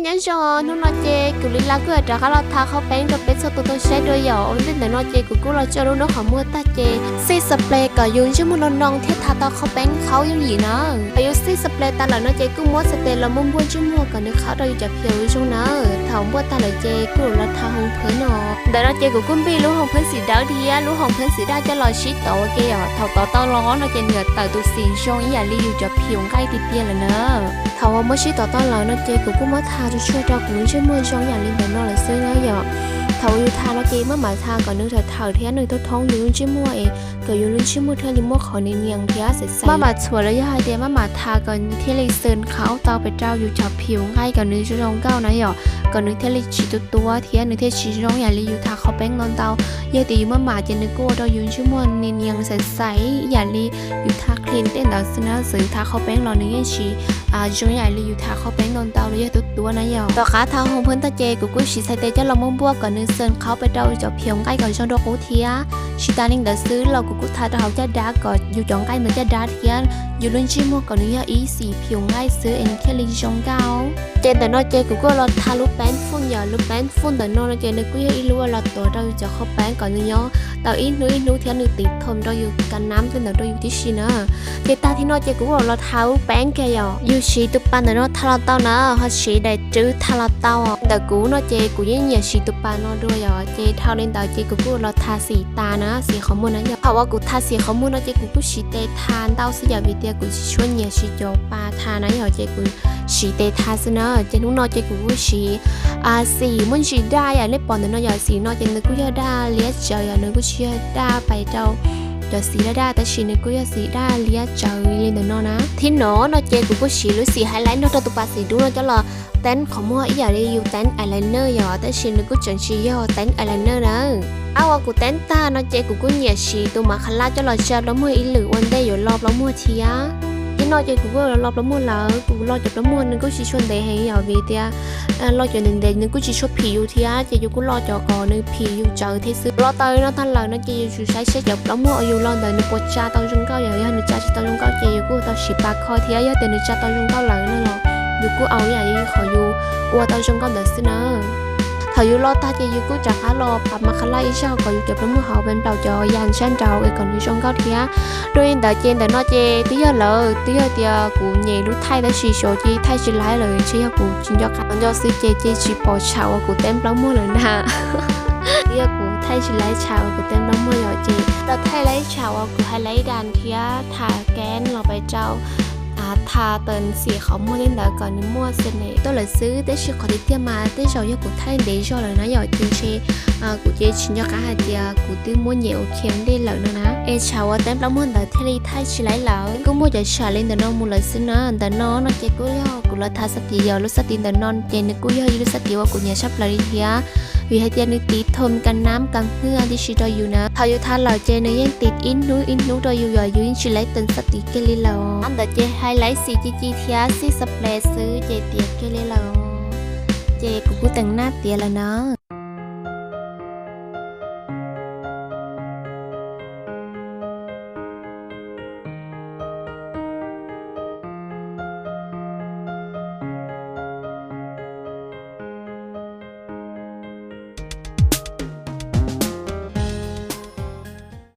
Nyob zoo, hnub no ces kuv Li Las kuj yuav rov qab los tha qhaub peeb rau peb txhua tus tau saib dua yom. Ua ntej ntawm no ces kuv kuj los tso lub nub qhov muag tag ces xij xab ples kom yus ntsej muag no noo thiab tha tau qhaub peeb qhaub yooj yim na. Thaum yus xij xab ples tas lawm no ces kuj muab txhais tes los muab npuaj ntsej muag kom nws qhaub rau yus cov phiv zoo na. Thaum npuaj tag lawm ces kuj los tha hoo phwv no. Ntawm no ces kuv kuj npij lub hoo phwv xim dawb thiab lub hoo phwv xim daj coj los sib tov ua ke yom. Thaum tov tau los no ces nws yuav tawm tus xim zoo ib yam li yus cov phiv nqaij tiag tiag lawm na. Thaum uas muab sib tov tau lawm no ces kuv kuj muab tha tsuag tsuag rau kuv lub ntsej muag zoo ib yam li ntawm no lawm xwb na yom. Thaum uas yus tha no ces maj mam tha kom nws thawm thawm thiab nws thoob thoob yus lub ntsej muag es kom yus lub ntsej muag thiaj li muaj qhov nias nias thiab xav xav. Maj mam txhuam los yog hais tias maj mam tha kom nws thiaj li xwm qhaub tau pes rau yus cov phiv nqaij kom nws zoo zoo nkauj na yom, kom nws thiaj li tsis tu tua thiab nws thiaj tsis zoo yam li yus tha qhaub peeb ntau ntau. Yog tias yus maj mam ces nws kuj ua rau yus ntsej muag nias nias xav xav ib yam li yus tha cream tej ntawd xwb na, txawm yus tha qhaub peeb los nws yeej tsis zoo ib yam li yus tha qhaub peeb ntau ntau los yog tu tua na yom. Tom qab tha hoo phwv tag ces kuv kuj siv txhais tes coj los muab npuaj kom nws xwm qhaub pes rau cov phiv nqaij kom zoo dua qub thiab. Tsis tas li ntawd xwb los kuv kuj tha rau hauv caj dab kom yus cov nqaij ntawd caj dab thiab yus lub ntsej muag kom nws yog ib xim phiv nqaij xwb es nws thiaj li zoo nkauj. Ces ntawm no ces kuv kuj los tha lub peeb fooj yom, lub peeb fooj ntawm no no ces nws kuj yog ib lub uas los tuav rau yus cov qhaub peeb kom nws nyob tau ib hnub ib hnub thiab nws tiv thom rau yus ka nab tej ntawd rau yus tib si na. Ces tag thib no ces kuv kuj los tha lub peeb kiag yom, yus siv tus pas ntawm no tha los tau na, ho siv daim rwv tha los tau. Ntawm kuv no ces kuv yeej nyiam siv tus pas no dua yom, ces dhau li ntawd ces kuv kuj los tha xim tas na, xim qhov muag na yom. Thaum uas kuv tha xim qhov muag no ces kuv kuj siv tes tha ntau xwb yom, vim tias kuv tsis tshua nyiam siv cov pas tha na yom, ces kuv siv tes tha xwb na. Ces hnub no ces kuv kuj siv xim muaj ntsis daj yam nej pom ntawm no yom, xim no ces nws kuj yog daj liab tsawv yom, nws kuj tsis yog daj pais rau cov xim daj daj, tab sis nws kuj yog xim daj liab tsawv li ntawm no na. Thib no no ces kuv kuj siv lub xim highlight no rau tus pas xim dub no coj los teeb qhov muag ib yam li yus teeb eyeliner yom, tab sis nws kuj tseem tsis yog teeb eyeliner na. Ab, uas kuv teeb tag no ces kuv kuj nyiam siv tus mascara coj los tsa plaub muag ib lwm ua ntej yuav lo plaub muag thiab. Thib no ces kuv kuj lo plaub muag lawm, kuv lo cov plaub muag nws kuj tsis tshua ntev heev yom, vim tias lo cov ntev ntev nws kuj tsis tshua phim yus thiab, ces yus kuj lo cov kom nws phim yus tsawv thiab xwb. Lo tau no tag lawm no ces yus tsum saib seb cov plaub muag uas yus lo ntawd nws puas tsa tau zoo nkauj, yog nws tsa tsis tau zoo nkauj ces yus kuj tau siv pas kho thiab, yog tias nws tsa tau zoo nkauj lawm no los yus kuj au ib yam li qhov yus ua tau zoo nkauj ntawd xwb na. Thaum yus lo tag ces yus kuj rov qab los pas mascara ib zaug kom yus cov plaub muag hauv nplaum cov yas sab nraud es kom nws zoo nkauj thiab. Dua li ntawd ces ntawm no ces twb yog lawm, twb yog tias kuv nyem lub thaij tab sis xyov ces thaij tsis laib lawm, ntshe yog kuv tsis nco qab nco xwb ces ces tsis pom tshav uas kuv teeb plaub muag lawm na. Twb yog kuv thaij tsis laib tshav uas kuv teeb plaub muag yom, ces los thaij laib tshav uas kuv highlight das thiab tha keeb los pais rau tha tas xim qhov muag li ntawd kom nws muaj xim tuaj lawm xwb, tab sis qhov tiag tiag mas tej zaum yog kuv thaij ntev zog lawm na yom, ces ntshe kuv ces tsis nco qab hais tias kuv twb muab nyem ua khiav ntej lawm no na, es tshav uas teeb plaub muag ntawd thiaj li thaij tsis laib lawm. Kuj muaj cov tshav li ntawm no mus lawm xwb na. Ntawm no no ces kuj yog kuv los tha xab tiv yom, lub xab tiv ntawm no ces nws kuj yog ib lub xab tiv uas kuv nyiam tshaj plaws li thiab, vim hais tias nws tiv thom ka nab ka hwj tib si rau yus na. Thaum yus tha lawm ces nws yeej tiv ib hnub ib hnub rau yus yom, yus yeej tsis laib teem xab tiv kiag li lawm. Ab, ntawd ces highlight xim ci ci thiab xij xab ples xwb ces tiav kiag li lawm. Ces kuv kuj teem nab tiav lawm na.